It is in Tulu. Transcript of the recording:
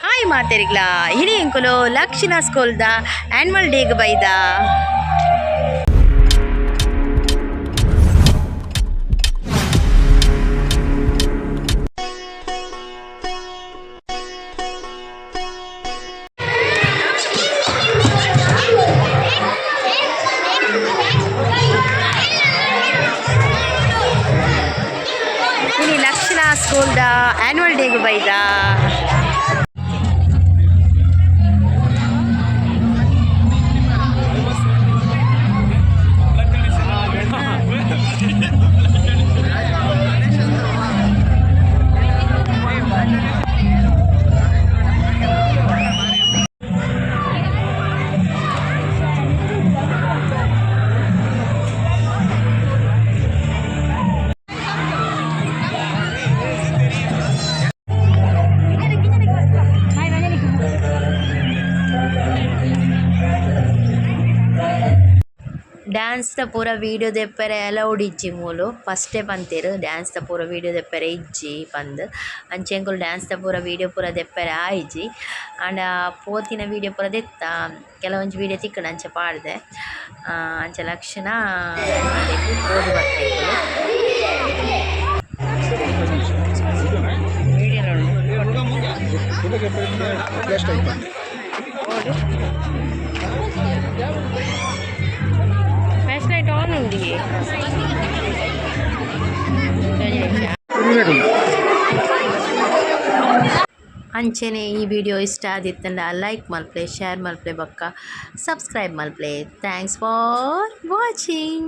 ಹಾಯ್ ಮಾತೆರಿಗ್ಲಾ, ಇನಿ ಎಂಕುಲು ಲಕ್ಷಿನ ಸ್ಕೂಲ್ದ ಆನ್ಯುವಲ್ ಡೇಗ್ ಬೈದ. ಇನಿ ಲಕ್ಷಣ ಸ್ಕೂಲ್ದ ಆನ್ಯುವಲ್ ಡೇಗ್ ಬೈದ. ಡ್ಯಾನ್ಸ್ ದ ಪೂರ ವೀಡಿಯೋ ದೆಪ್ಪರೆ ಅಲೌಡ್ ಇಜ್ಜಿ ಮೂಲು. ಫಸ್ಟೇ ಪಂತೆರ್, ಡ್ಯಾನ್ಸ್ ದ ಪೂರ ವೀಡಿಯೋ ದೆಪ್ಪರೆ ಇಜ್ಜಿ ಪಂದ್. ಅಂಚ ಎಂಕುಲು ಡ್ಯಾನ್ಸ್ ದ ಪೂರ ವೀಡಿಯೋ ಪೂರ ದೆಪ್ಪರೆ ಆಯಿಜಿ. ಆಂಡ ಪೋತಿನ ವೀಡಿಯೋ ಪೂರ ದೆತ್ತ, ಕೆಲವೊಂಜಿ ವೀಡಿಯೋ ತಿಕ್ಕುಂಡು, ಅಂಚ ಪಾಡ್ದೆ. ಅಂಚ ಲಕ್ಷಣ ಪೋದು ಬತ್ತೆ ಎಂಕುಲು. ಫ್ಲಾಶ್ ಲೈಟ್ ಆನ್ ಉಂಡಿ. ಅಂಚನೆ ಈ ವಿಡಿಯೋ ಇಷ್ಟ ಆದಿತ್ತಂಡ ಲೈಕ್ ಮಲ್ಪಲೆ, ಶೇರ್ ಮಲ್ಪಲೆ, ಬೊಕ್ಕ ಸಬ್ಸ್ಕ್ರೈಬ್ ಮಲ್ಪಲೆ. Thanks for watching.